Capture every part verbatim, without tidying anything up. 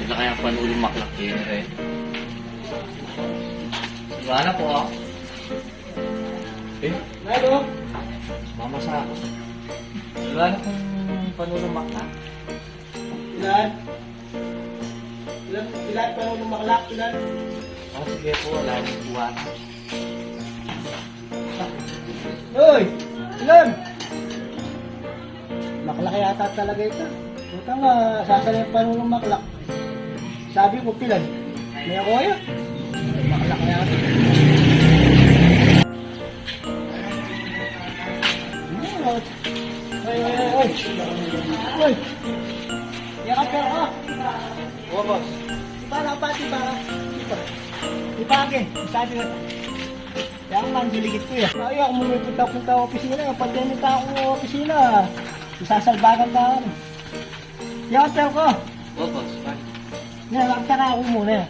Laki ang panulong maklak yun, eh. Wala po, ah. Eh? Lalo? Mamasa ako. Wala pong panulong maklak. Ilan? Ilan, ilan panulong maklak? Ilan? Ah, sige po, wala nang buwan. Hoy! Ilan? Maklak yata talaga ita. Putang, ah, sasalin pa nung maklak. Sabi ko, pilan? May ako ya. Maklak yata. Hoy, hoy, hoy, hoy. Hoy! Yaka, pero ka. Oo, boss. Di ba, napati ba? Di ba? Di ba, age? Sabi nga. Kaya ako lang, diligit ko eh. Ay, ako muna punta-punta opisina, eh. Pati nita ako opisina. Isasalbagan na ako. Yan, pero ko. Opo, sir. Yan, magtaka ako muna eh.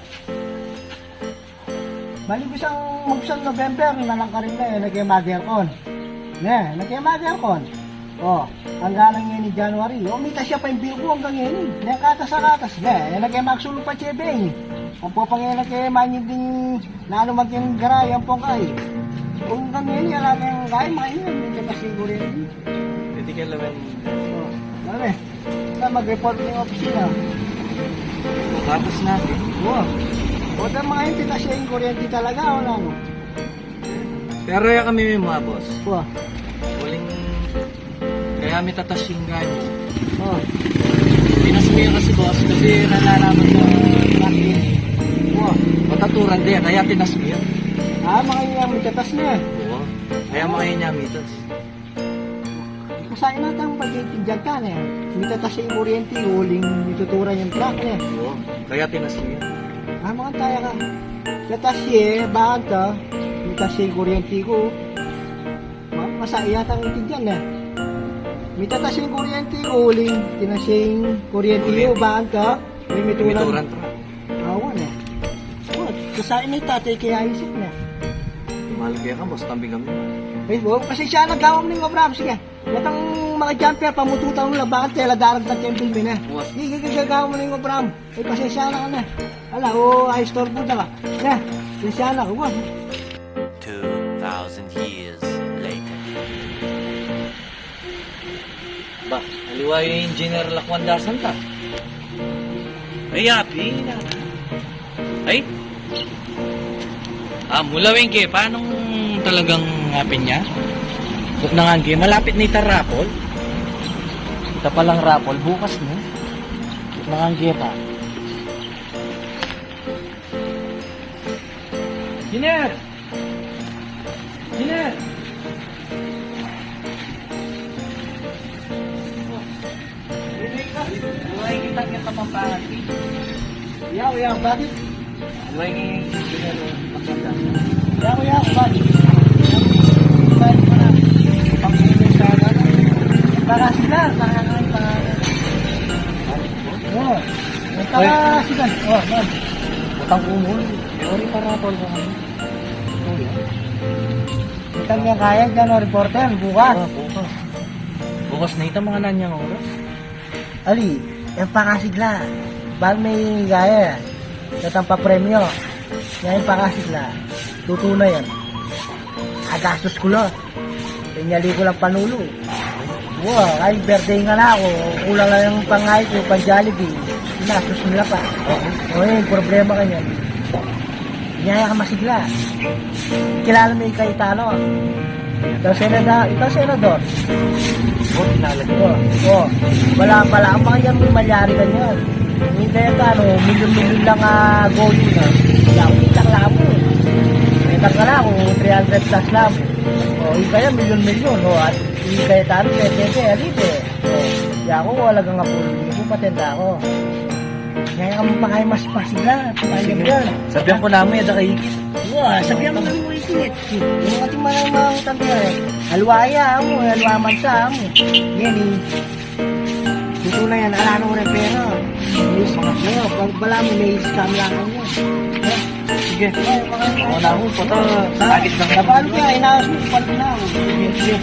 Bali, bisang magsan November, nalang ka rin na eh, nagkaya mag-aircon. Ne, nagkaya mag-aircon. O, hanggang ngeni January. O, mitas ya pa ing bill ku hanggang ngeni. Ne, katas a katas. Ne, nagkaya magsulung pa chebe eh. Ang popang ngeni, nagkaya manyinding Nanu maging garayan pong kai. Kung kami ini, ala kayang kai, makanyan, may katasiguro yan. Pwede kayo lawan. O, dali. Sa mag-report ng opisina. Tapos na. O. O, tama yun, titas ya ing kuryente talaga, o, nanu? Pero ya kami may mga boss. O. Uling Kaya mitatas ing ganyu. O. Tinas mi ya kasi, boss, kasi nalalaman ko lagi. O. Mataturan de, kaya tinas mi ya. Ah, makanyan mitatas ne. O. Kaya makanyan mitas. Kasi na tang pag-iintindihan ka ne. Mitatas ya ing kuryente, uling mituturan ya ing truck ne. O. Kaya tinas mi ya. Ah, makantaya ka. Mitatas ya, baan ka? Mitatas ya ing kuryente ku. Ma-, masa iya tang intindian ne. Mitatas ing kuryente ku, uling tinas ing kuryente yu, baan ka? May mituran. Mituran pa. Awan e. O, kasain na ing tatay kaya isip ne. Mahal kaya ka, boss, tambi kami. Ay, o, pasensya na, gawa mu na ing obra mu, sige. Datang mga jumper, pamututan mu la, baka tela daragdag keng bill mi ne. Boss. Sige, sige, sige, gawa mu na ing obra mu. Ay, pasensya na ka ne. Ala, o, ay, istorbo da ka. Ne, pasensya na ka, boss. Two thousand years later. Ba, aliwa yu ing Engineer Lacuan da Santa. Ay, api na. Ay? Ah, mulawin ke, paano talagang apin ya? Buk na nga ke, malapit na ita raffle. Ita palang raffle, bukas na. Buk na nga ke pa. Engineer! Engineer! Luway kita, kita pampangan. Yaw, yaw, bakit? Luway ni Engineer Lacuan. Yaw, yaw, bakit? Bakit mo na? Pagpili sa ano? Para sila, para nga, para. Oo. Para sila. Oh, man. Utang ko mo. Sorry, para tol ko. Utang niya kaya dyan, o, reporter, bukas. Ah, bukas. Bukas na ita, mga nanyang oras. Ali, yang pakasigla. Bang may gaya. Datang pa premyo. Yan yung pakasigla. Tutu na yan. Agastos ku la. Pinyali ku lang panulo. Wa, ay, birthday nga na ku. Kulang lang yung pangain ku, pang Jollibee. Ginastos nila pa. O, yun, problema kanyan. Inyaya ka masigla. Kilala mu i Cayetano? Ita senada-, ita senador. O, kilala. O, o. Wala, wala ang mga yan, may malyari kanyan. Ing Cayetano, milyon-milyon lang, ah, goyo na. Wala akong kitang lamo. Kitang ka lang, kung three hundred plus lang. O, ing kaya, milyon-milyon. O, at ing Cayetano, pwede, pwede, alite. O, yaku, wala kang apuro. Hindi ko patenda ko. Kaya kami pa kayo mas pasigla. Sige. Sabihan ko namu, e da ka ikit. Wa, sabihan mu na mu ikit. Yung ating mga, mga utang kaya, e. Alwa ya mu, alwa man sa mu. Yan e. Tutu na yan, ala nung repera. May mga, mga, pag bala mu, may scam lang yan. Sige. Ay, mga, mga, mga, mga, sakit lang. Kapag ano kaya, inawas mu, kapag na. Sige, sige.